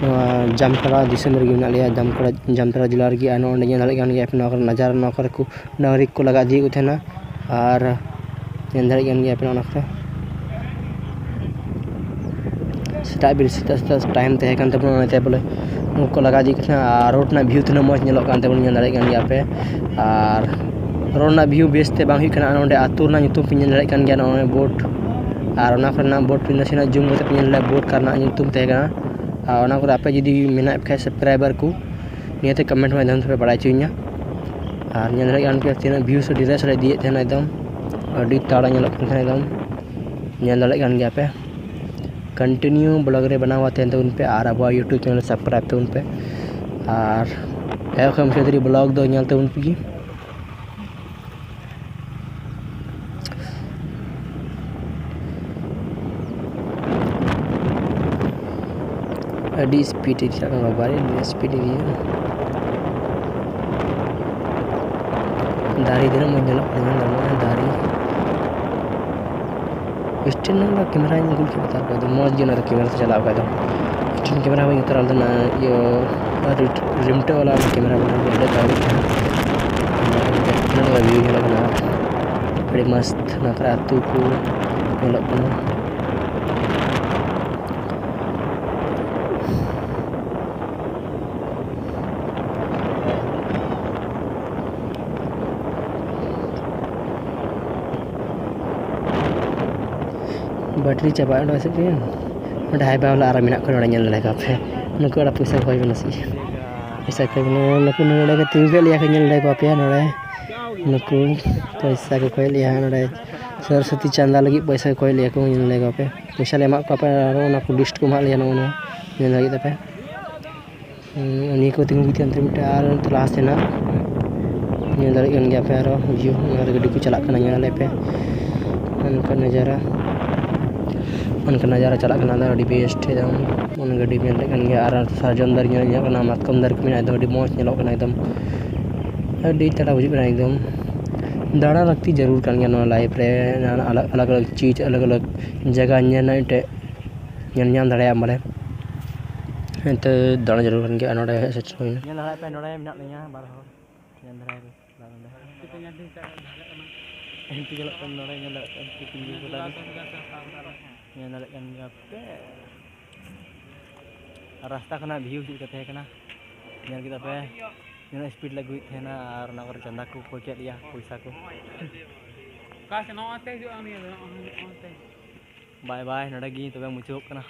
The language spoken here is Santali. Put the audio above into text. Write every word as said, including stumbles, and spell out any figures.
ᱱᱚᱣᱟ ᱡᱟᱢᱛᱟᱲᱟ ᱫᱤᱥᱚᱢ ᱨᱮᱜᱮ ᱢᱮᱱᱟᱜ ᱞᱮᱭᱟ, ᱡᱟᱢᱛᱟᱲᱟ, ᱡᱟᱢᱛᱟᱲᱟ ᱡᱮᱞᱟ ᱨᱮᱜᱮ᱾ ᱟᱨ ᱱᱚᱜᱼᱚᱭ ᱱᱚᱸᱰᱮ ᱧᱮᱞ ᱫᱟᱲᱮᱭᱟᱜ ᱠᱟᱱ ᱜᱮᱭᱟ ᱯᱮ, ᱱᱚᱣᱟ ᱠᱚᱨᱮ ᱱᱟᱡᱟᱨ, ᱱᱚᱣᱟ ᱠᱚᱨᱮ ᱠᱚ ᱰᱟᱹᱝᱨᱤ ᱠᱚ ᱞᱟᱜᱟ ᱤᱫᱤᱭᱮᱫ ᱠᱚ ᱛᱟᱦᱮᱱᱟ᱾ ᱟᱨ ᱧᱮᱞ ᱫᱟᱲᱮᱭᱟᱜ ᱠᱟᱱ ᱜᱮᱭᱟ ᱯᱮ ᱚᱱᱟ ᱠᱚᱨᱮ᱾ ᱥᱮᱛᱟᱜ ᱵᱮᱨ, ᱥᱮᱛᱟᱜ, ᱥᱮᱛᱟᱜ ᱴᱟᱭᱤᱢ ᱛᱟᱦᱮᱸ ᱠᱟᱱ ᱛᱟᱵᱚᱱᱟ, ᱚᱱᱟᱛᱮ ᱵᱚᱞᱮ ᱩᱱᱠᱩ ᱠᱚ ᱞᱟᱜᱟ ᱤᱫᱤᱭᱮᱫ ᱠᱚ ᱛᱟᱦᱮᱱᱟ᱾ ᱟᱨ ᱨᱳᱰ ᱨᱮᱱᱟᱜ ᱵᱷᱤᱭᱩ ᱛᱤᱱᱟᱹᱜ ᱢᱚᱡᱽ ᱧᱮᱞᱚᱜ ᱠᱟᱱ ᱛᱟᱵᱚᱱᱟ, ᱧᱮᱞ ᱫᱟᱲᱮᱭᱟᱜ ᱠᱟᱱ ᱜᱮᱭᱟ ᱯᱮ᱾ ᱟᱨ ᱨᱳᱰ ᱨᱮᱱᱟᱜ ᱵᱷᱤᱭᱩ ᱵᱮᱥ ᱛᱮ ᱵᱟᱝ ᱦᱩᱭᱩᱜ ᱠᱟᱱᱟ᱾ ᱟᱨ ᱱᱚᱸᱰᱮ ᱟᱹᱛᱩ ᱨᱮᱱᱟᱜ ᱧᱩᱛᱩᱢ ᱯᱮ ᱧᱮᱞ ᱫᱟᱲᱮᱭᱟᱜ ᱠᱟᱱ ᱜᱮᱭᱟ, ᱱᱚᱜᱼᱚᱭ ᱵᱳᱨᱰ᱾ ᱟᱨ ᱚᱱᱟ ᱠᱚᱨᱮᱱᱟᱜ ᱵᱳᱨᱰ ᱯᱮ ᱱᱟᱥᱮᱱᱟᱜ ᱡᱩᱢ ᱠᱟᱛᱮ ᱯᱮ ᱧᱮᱞ ᱫᱟᱲᱮᱭᱟᱜᱼᱟ, ᱵᱳᱨᱰ ᱠᱟᱨᱮᱱᱟᱜ ᱧᱩᱛᱩᱢ ᱛᱟᱦᱮᱸ ᱠᱟᱱᱟ᱾ ᱟᱨ ᱚᱱᱟ ᱠᱚᱨᱮ ᱟᱯᱮ ᱡᱩᱫᱤ ᱢᱮᱱᱟᱜ ᱯᱮ ᱠᱷᱟᱡ ᱥᱟᱵᱥᱠᱨᱟᱭᱵᱟᱨ ᱠᱚ, ᱱᱤᱭᱟᱹᱛᱮ ᱠᱚᱢᱮᱱᱴ ᱢᱟᱫᱽᱫᱷᱚᱢ ᱛᱮᱯᱮ ᱵᱟᱲᱟᱭ ᱦᱚᱪᱚᱧᱟ᱾ ᱟᱨ ᱧᱮᱞ ᱫᱟᱲᱮᱭᱟᱜ ᱠᱟᱱ ᱯᱮ ᱛᱤᱱᱟᱹᱜ ᱵᱷᱤᱭᱩ ᱥᱮ ᱰᱤᱞᱮ ᱥᱟᱞᱟᱜ ᱤᱫᱤᱭᱮᱫ ᱛᱟᱦᱮᱱᱟ, ᱮᱠᱫᱚᱢ ᱟᱹᱰᱤ ᱛᱟᱲᱟ ᱧᱮᱞᱚᱜ ᱠᱟᱱ ᱛᱟᱦᱮᱱᱟ, ᱮᱠᱫᱚᱢ ᱧᱮᱞ ᱫᱟᱲᱮᱭᱟᱜ ᱠᱟᱱ ᱜᱮᱭᱟ ᱯᱮ᱾ ᱠᱚᱱᱴᱤᱱᱤᱭᱩ ᱵᱞᱚᱜ ᱨᱮ ᱵᱮᱱᱟᱣ ᱛᱟᱦᱮᱱ ᱛᱟᱵᱚᱱ ᱯᱮ ᱟᱨ ᱟᱵᱚᱣᱟᱜ YouTube ᱪᱮᱱᱮᱞ ᱥᱟᱵᱥᱠᱨᱟᱭᱤᱵ ᱛᱟᱵᱚᱱ ᱯᱮ᱾ ᱟᱨ ᱮᱦᱚᱵ ᱠᱷᱚᱱ ᱢᱩᱪᱟᱹᱫ ᱫᱷᱟᱹᱵᱤᱡ ᱵᱞᱚᱜ ᱫᱚ ᱧᱮᱞ ᱛᱟᱵᱚᱱ ᱯᱮ᱾ ᱟᱹᱰᱤ ᱥᱯᱤᱰ ᱤᱫᱤᱭᱟᱜ ᱠᱟᱱᱟ ᱵᱟᱵᱟ ᱨᱮ, ᱟᱹᱰᱤ ᱥᱯᱤᱰ ᱤᱫᱤᱭᱟᱜ ᱠᱟᱱᱟ᱾ ᱫᱟᱨᱮ ᱛᱤᱱᱟᱹᱜ ᱢᱚᱡᱽ ᱧᱮᱞᱚᱜ ᱠᱟᱱᱟ, ᱧᱮᱞ ᱫᱟᱲᱮᱭᱟᱜ ᱠᱟᱱᱟ ᱫᱟᱨᱮ᱾ ᱥᱴᱮᱱᱰ ᱨᱮᱱᱟᱜ ᱠᱮᱢᱮᱨᱟᱧ ᱟᱹᱜᱩ ᱞᱮᱠᱷᱟᱱ ᱵᱟᱛᱟᱨ ᱠᱚᱜᱼᱟ, ᱢᱚᱡᱽ ᱜᱮ ᱚᱱᱟ ᱫᱚ ᱠᱮᱢᱮᱨᱟ ᱛᱮ ᱪᱟᱞᱟᱣ ᱠᱷᱟᱡ ᱫᱚ᱾ ᱥᱴᱮᱱᱰ ᱠᱮᱢᱮᱨᱟ ᱦᱚᱸᱧ ᱩᱛᱟᱹᱨᱟ ᱞᱮᱫᱟ, ᱤᱭᱟᱹ, ᱟᱨ ᱨᱤᱢᱴᱟᱹ ᱵᱟᱞᱟ ᱠᱮᱢᱮᱨᱟ ᱵᱟᱞᱟ ᱚᱸᱰᱮ ᱫᱚ ᱦᱩᱭᱩᱜ ᱠᱟᱱᱟ᱾ ᱚᱱᱟ ᱠᱚᱨᱮ ᱵᱷᱤᱭᱩ ᱧᱮᱞᱚᱜ ᱠᱟᱱᱟ, ᱟᱹᱰᱤ ᱢᱚᱡᱽ ᱚᱱᱟ ᱠᱚᱨᱮ ᱟᱹᱛᱩ ᱠᱚ ᱧᱮᱞᱚᱜ ᱠᱟᱱᱟ᱾ ᱵᱮᱴᱨᱤ ᱪᱟᱵᱟᱜᱼᱟ ᱱᱚᱰᱮ ᱥᱮᱫ ᱜᱮ᱾ ᱱᱚᱰᱮ ᱦᱟᱭᱵᱟ ᱵᱟᱞᱟ ᱟᱨᱚ ᱢᱮᱱᱟᱜ ᱠᱚᱣᱟ, ᱱᱚᱰᱮ ᱧᱮᱞ ᱫᱟᱲᱮ ᱠᱚᱣᱟ ᱯᱮ᱾ ᱱᱩᱠᱩ ᱚᱲᱟᱜ ᱯᱚᱭᱥᱟ ᱠᱚ ᱠᱷᱚᱭ ᱠᱟᱱᱟ ᱥᱮ? ᱯᱚᱭᱥᱟ ᱠᱚ ᱠᱷᱚᱭ ᱠᱟᱱᱟ᱾ ᱱᱩᱠᱩ ᱱᱚᱰᱮ ᱠᱚ ᱛᱤᱸᱜᱩ ᱠᱮᱫ ᱞᱮᱭᱟ ᱠᱚ, ᱧᱮᱞ ᱫᱟᱲᱮ ᱠᱚᱣᱟ ᱯᱮ ᱱᱚᱰᱮ᱾ ᱱᱩᱠᱩ ᱯᱚᱭᱥᱟ ᱠᱚ ᱠᱷᱚᱭ ᱞᱮᱭᱟ ᱱᱚᱰᱮ᱾ ᱥᱚᱨᱚᱥᱚᱛᱤ ᱪᱟᱸᱫᱟ ᱞᱟᱹᱜᱤᱫ ᱯᱚᱭᱥᱟ ᱠᱚ ᱠᱷᱚᱭ ᱞᱮᱭᱟ ᱠᱚ, ᱧᱮᱞ ᱫᱟᱲᱮ ᱠᱚᱣᱟ ᱯᱮ᱾ ᱯᱚᱭᱥᱟ ᱞᱮ ᱮᱢᱟᱜ ᱠᱚᱣᱟ ᱯᱮ, ᱟᱨ ᱚᱱᱟ ᱠᱚ ᱞᱤᱥᱴ ᱠᱚ ᱮᱢᱟᱜ ᱞᱮᱭᱟ, ᱱᱚᱜᱼᱚ ᱱᱚᱣᱟ ᱧᱮᱞ ᱞᱟᱹᱜᱤᱫ ᱛᱟᱯᱮ᱾ ᱦᱩᱸ, ᱱᱤᱭᱟᱹ ᱠᱚ ᱛᱤᱸᱜᱩ ᱠᱟᱛᱮᱫ ᱚᱱᱛᱮ ᱢᱤᱫᱴᱮᱱ ᱟᱨ ᱚᱱᱛᱮ ᱞᱟᱦᱟ ᱥᱮᱱᱟᱜ ᱧᱮᱞ ᱫᱟᱲᱮᱭᱟᱜ ᱠᱟᱱ ᱜᱮᱭᱟ ᱯᱮ, ᱟᱨᱚ ᱦᱤᱡᱩᱜ ᱚᱱᱟ ᱨᱮ ᱜᱟᱹᱰᱤ ᱠᱚ ᱪᱟᱞᱟᱜ ᱠᱟᱱᱟ, ᱧᱮᱞ ᱟᱞᱮ ᱯᱮ᱾ ᱚᱱᱠᱟ ᱱᱟᱡᱟᱨᱟ, ᱚᱱᱠᱟ ᱱᱟᱡᱟᱨᱟ ᱪᱟᱞᱟᱜ ᱠᱟᱱᱟ, ᱟᱫᱚ ᱟᱹᱰᱤ ᱵᱮᱥᱴ ᱮᱠᱫᱚᱢ᱾ ᱚᱱᱟ ᱜᱟᱹᱰᱤ ᱧᱮᱞ ᱠᱟᱱ ᱜᱮᱭᱟ, ᱟᱨ ᱥᱟᱨᱡᱚᱢ ᱫᱟᱨᱮ ᱧᱮᱞ ᱧᱟᱢᱚᱜ ᱠᱟᱱᱟ, ᱢᱟᱛᱠᱚᱢ ᱫᱟᱨᱮ ᱠᱚ ᱢᱮᱱᱟᱜᱼᱟ, ᱮᱠᱫᱚᱢ ᱟᱹᱰᱤ ᱢᱚᱡᱽ ᱧᱮᱞᱚᱜ ᱠᱟᱱᱟ ᱮᱠᱫᱚᱢ᱾ ᱟᱹᱰᱤ ᱛᱟᱲᱟ ᱵᱩᱡᱩᱜ ᱠᱟᱱᱟ ᱮᱠᱫᱚᱢ᱾ ᱫᱟᱬᱟ ᱞᱟᱹᱠᱛᱤ ᱡᱟᱹᱨᱩᱲ ᱠᱟᱱ ᱜᱮᱭᱟ ᱱᱚᱣᱟ ᱞᱟᱭᱤᱯᱷ ᱨᱮ, ᱟᱞᱟᱜᱽ ᱟᱞᱟᱜᱽ ᱪᱤᱡᱽ, ᱟᱞᱟᱜᱽ ᱟᱞᱟᱜᱽ ᱡᱟᱭᱜᱟ ᱧᱮᱞ ᱨᱮᱱᱟᱜ ᱢᱤᱫᱴᱮᱡ ᱧᱮᱞ ᱧᱟᱢ ᱫᱟᱲᱮᱭᱟᱜᱼᱟᱢ ᱵᱚᱞᱮ᱾ ᱮᱱᱛᱮ ᱫᱟᱬᱟ ᱡᱟᱹᱨᱩᱲ ᱠᱟᱱ ᱜᱮᱭᱟ, ᱟᱨ ᱱᱚᱰᱮ ᱦᱮᱡ ᱥᱮᱴᱮᱨ ᱦᱩᱭᱱᱟ᱾ ᱧᱮᱞ ᱫᱟᱲᱮᱭᱟᱜ ᱯᱮ, ᱱᱚᱰᱮ ᱢᱮᱱᱟᱜ ᱞᱤᱧᱟ ᱵᱟᱨ ᱦᱚᱲ᱾ ᱧᱮᱞ ᱫᱟᱲᱮᱭᱟᱜ ᱯᱮ, ᱱᱚᱰᱮ᱾ ᱮᱱᱴᱤ ᱧᱮᱞᱚᱜ ᱠᱟᱱ, ᱱᱚᱰᱮ ᱧᱮᱞ ᱫᱟᱲᱮᱭᱟᱜ ᱠᱟᱱ, ᱛᱤᱸᱜᱩ ᱠᱟᱫᱟ᱾ ᱧᱮᱞ ᱫᱟᱲᱮᱭᱟᱜ ᱠᱟᱱ ᱜᱮᱭᱟ ᱯᱮ᱾ ᱟᱨ ᱨᱟᱥᱛᱟ ᱠᱷᱚᱱᱟᱜ ᱵᱷᱤᱭᱩ ᱪᱮᱫ ᱞᱮᱠᱟ ᱛᱟᱦᱮᱸ ᱠᱟᱱᱟ, ᱧᱮᱞ ᱠᱮᱫᱟ ᱯᱮ᱾ ᱛᱤᱱᱟᱹᱜ ᱥᱯᱤᱰ ᱞᱮ ᱟᱹᱜᱩᱭᱮᱫ ᱛᱟᱦᱮᱱᱟ ᱟᱨ ᱚᱱᱟ ᱠᱚᱨᱮ ᱪᱟᱸᱫᱟ ᱠᱚ ᱠᱚᱭ ᱠᱮᱫ ᱞᱮᱭᱟ, ᱯᱚᱭᱥᱟ ᱠᱚ᱾ ᱚᱠᱟ ᱥᱮᱫ? ᱱᱚᱜᱼᱚ ᱱᱚᱛᱮ ᱦᱤᱡᱩᱜᱼᱟ ᱩᱱᱤ ᱫᱚ, ᱱᱚᱜᱼᱚ ᱱᱚᱛᱮ᱾ ᱵᱟᱭ ᱵᱟᱭ, ᱱᱚᱰᱮ ᱜᱮ ᱛᱚᱵᱮ ᱢᱩᱪᱟᱹᱫᱚᱜ ᱠᱟᱱᱟ᱾